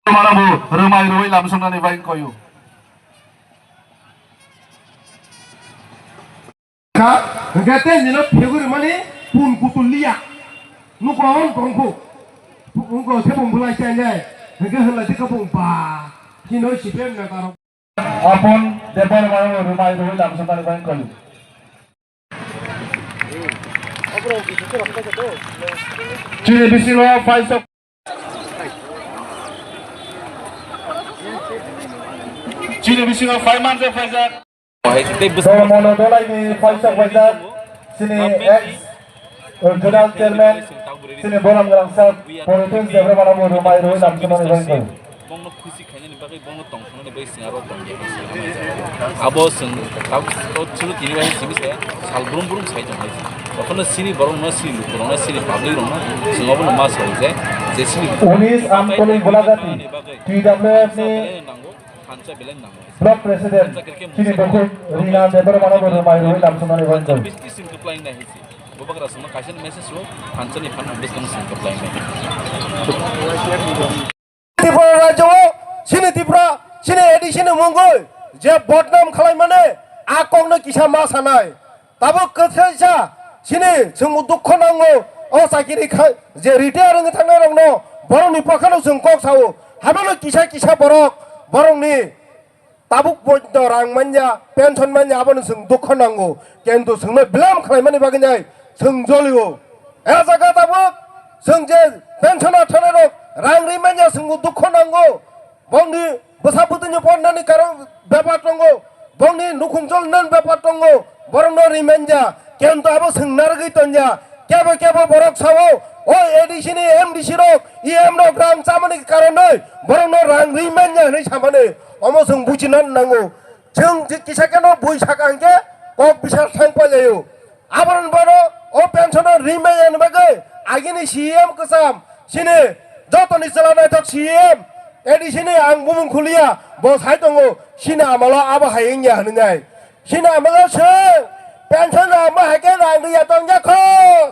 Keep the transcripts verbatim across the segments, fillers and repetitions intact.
Manabu rwmai rwui lamsongnani bai wngkhaio. Kha, hwnkhe tei nino phegwi rwmani pun kutul liya. Nuko on tongkhu. Nuko thebung bulai chainai. Hwnkhe hwnlai thikha bung ba. Chino C P M neta rok. Apon Debbarma rwmai rwui lamsongnani bai wngkhaio. Chini bisingo paisok. Chini bisingo five months of paisok. Tei bwskango Dharma Nodolai ni paisok paisok. Chini ex zonal chairman. Chini borom grang sir. Politics Debbarma rwmai rwui lamsongnani bai wngkhaio. Bongno khusi khainani bagwi, bongno tongthoknani bagwi chwng aro tongya hai se. Abo chwng tabuk chwng tini bai simi se sal brum brum sai tong hai. Tokhono chini borok no, chini lukurok no, chini public rok no chwng obono ma sao je, je chini Unis Amtoni Golagati, T W F ni belai nango, thansa belai nango. Block President, chini bukhuk Rina Debbarma no bo rwmai rwui lamsongnani bai wngkhaio. Bis kisim kwplai nai hai se. Bubagra chwngno kaisa message rw, thansa ni phan bwskang chwng kwplai nai. Tripura rajyo o chini Tripura, chini A D C ni mungwi je bodnam khwlaimani a kokno kisa ma sanai. Tabuk kwthwisa chini chwngbo dukho nango, o chakiri kha-, je retire wngwi thangnai rokno borokni pokhano chwng kok sao. Haibano kisa kisa borok borokni tabuk poito rang manya, pension manya, abono chwng dukho nango, kintu chwngno belem khwlaimani bagwi nai chwng jolio. E jaga tabuk chwng je pension athanai rok rang ri manya chwngbo dukho nango, bongni bwsa bwtwini pornani karon bepar tongo, bongni nukhung cholnani bepar tongo, borokno ri manya, kintu abo chwng narwgwi tongya. Kebo kebo borok sao, o A D C ni M D C rok, E M rok rang chamani karonwi borokno rang ri manya hwnwi samani. Omo chwng bujina nango. Chwng je kisa kheno bui saka hwnkhe kok bisal thang pailaio. Abono bono o pension no rimai yani bagwi agini C E M kwcham chini jotoni chwla naithok C E M A D C ni ang bumung khuliya bo sai tongo chini amalo abo hai wngya hwnwi. Chini amalo swng pension rang bo hai khe rang riya tongya kho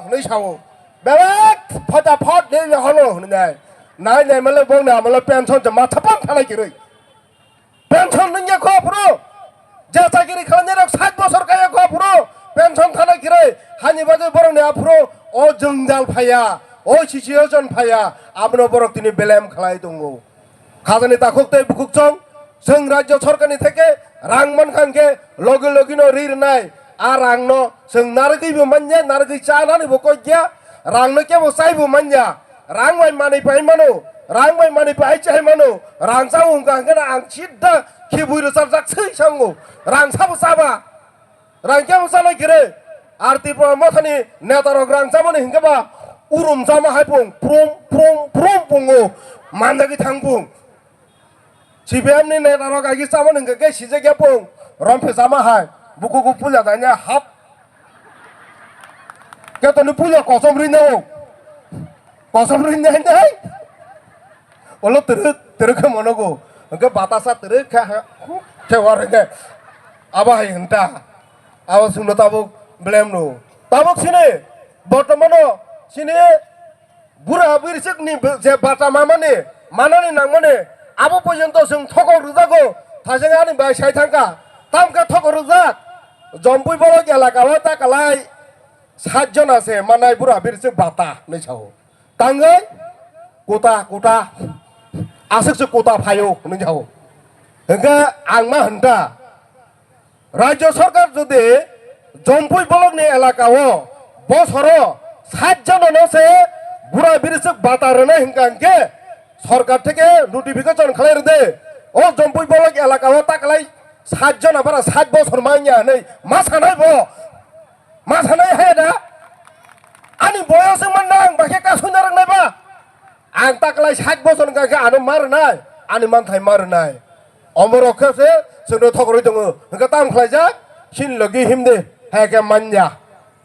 hwnwi sao. Belek phota phot de holo hwnwi. Nai nai male bongni amalo pension je matha pang thalai kirwi. Pension nungya kho aphuru. Je chakiri khlainai rok sait bosor kaya kho aphuru. Pension thana kiroi. Hani bagwi borokni aphuru o jwngjal phaiya, o situation phaiya. Abono borok tini belem khlai tongo. Khajani takhuk tei bukhuk chong. Chwng rajyo sorkarni theke rang mankha hwnkhe logi logino ri rwnai. A rangno chwng narwgwibo manya, narwgwi chananibo kokya. Rangno kebo chaibo manya. Rang bai manwi pai mano, rang bai manwi pai chai mano, rang chao wngkha hwnkhe no ang sida khibui rwchapjak swi sango, rang sabo chaba, rang kebo chanai kire, ar Tripura mothani neta rok rang chamani hwnkhe ba urum chama hai pung, prum, prum, prum pungo, manjagwi thang pung. C P M ni neta rok agi chamani hwnkhe khe sijak ya pung, romphe chama hai, bukugo puja danya hap. Ketoni puja kosom rinai o. Kosom rinai nai. Olo teruk, teruk khe monogo. Hwnkhe batasa teruk khe ha, khe war hwnkhe. Abo hai hwnta. Abo chwngno tabuk blame no. Tabuk sini, bortomano sini Bura bwrwswkni je bata mamani, manani nangmani, abo porjonto chwng thokok rwjago, thajeng ani bai sai thangkha, tamkhe thokok rwjak, Jompui Bolok elaka o ta kalai sat jona se manai bura bwrwswk bata hinwi sao. Tangwi kuta, kuta, aswk se kuta phaio hinwi sao. Hwnkhe ang ma hwnta, Rajya sarkar jodi Jompui bolokni elaka o bosoro sat jona no se bura bwrwswk bata rwnai hwnkha hwnkhe sarkar theke notification khlai rwdi. O Jompui bolok elaka o taklai sat jona bara sat bosor manya hinwi ma sanai bo. Ma sanai hai da? Ani boyos wngmano ang bakhe kasui narwknai ba? Ang taklai sat bosor hwnkha khe ano ma rwnai, ani manthai ma rwnai. Omorok khe se chwngno thokrwi tongo. Hwnkhe tamo khlaijak? Chini logi himdi, hai khe manya.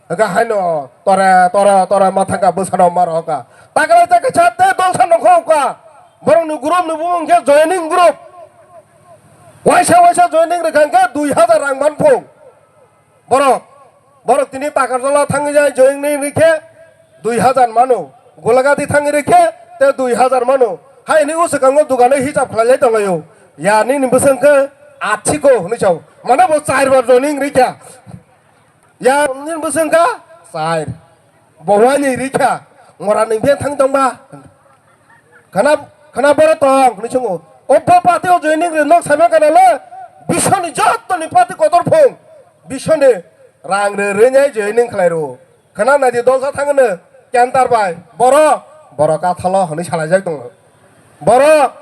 Hwnkhe haino tore, tore, tore ma thangkha bwsano ma rohorkha. Taklai ta kisa tei dol sa nongkha wngkha. Borokni group ni bumung khe joining group. Waisa waisa joining rwkha hwnkhe dui hazar rang man phung. Borok, borok tini Takarjala thangwi jai joining rikhe dui hazar mano, Golagati thangwi rikhe te dui hazar mano, Hai ni o swkango dugano hisab khlailai tonglaio. Ya nini bwswng khe athiko hwnwi sao. Mane bo char bar joining rikha. Ya nini bwswng kha char. Bo waini rikha. Ngora nini beng thang tongba. Khana, khana boro tong hwnwi swngo. O bo party o joining ri nok saima kana le biswni jottoni party kotor phung. Biswni rang ri rinai joining khlai ro. Khana naidi dolsa thangno kentar bai. Boro, boro kathalo hwnwi salaijak tongo. Boro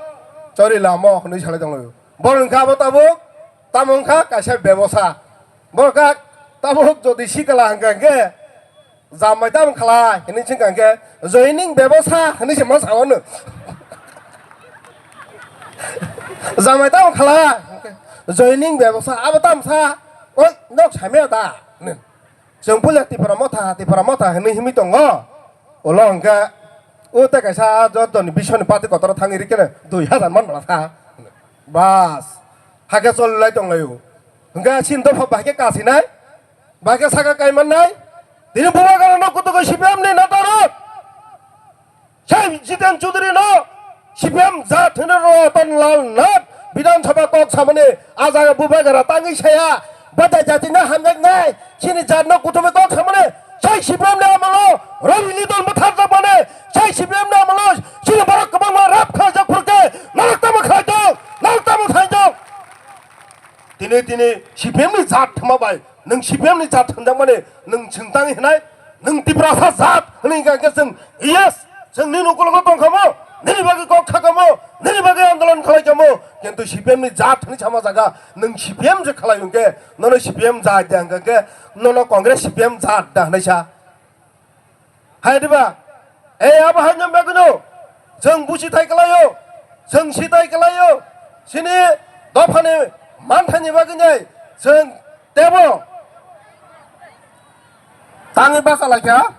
chori lamo hwnwi salai tongo. Boro wngkha abo tabuk, tamo wngkha kaisa bebosa. Boro kha tabuk jodi sikala hwnkha hwnkhe jamai tamo khala hwnwi se hwnkha hwnkhe joining bebosa hwnwi se ma sao no. Jamai tamo khala joining bebosa abo tamo sa oi nok saimaya da. Chwng puila Tipra Motha, Tipra Motha hinwi himwi tongo. Ulo hwnkhe o tei kaisa joto ni biswni party kotor thangwi rikhe dui hazar man bwla sa. Bas. Hakhe cholilai tonglaio. Hwnkhe chini dopha bahai khe kasinai. Bahai khe saka kai mannai. Tini bubagra no kutugo C P M ni neta rok. Sai Jiten Chaudhary no C P M jat hwnwi Ratan Lal Nath Bidhan Sabha kok samani a jaga bubagra tangwi saya, badai jati no hamjaknai, chini jat no kuthumwi kok samani, sai C P M ni amolo Rabi Lidon butharjakmani, sai C P M ni amolo chini borok kwbangma rap khlaijak phurkhe, norok tamo khlaijak, norok tamo khlaijak. Tini, tini C P M ni jat thwma bai, nwng C P M ni jat hwnjakmani, nwng chwng tang hinai, nwng Tiprasa jat hwnwi hwnkha khe chwng, yes, chwng nini ukulogo tongkhamo, nini bagwi kok khakamo, nini bagwi andolon khlaikamo, kintu C P M ni jat hwnwi sama jaga, nwng C P M je khlai hwnkhe, nono C P M jat de hwnkha khe, nono Congress C P M jat da hwnwi sa. Hai diba? Ei abo haino bagwino chwng buchi thai kwlaio, chwng si thai kwlaio, chini dophani manthani bagwinai chwng tebo tangwi basa laikha.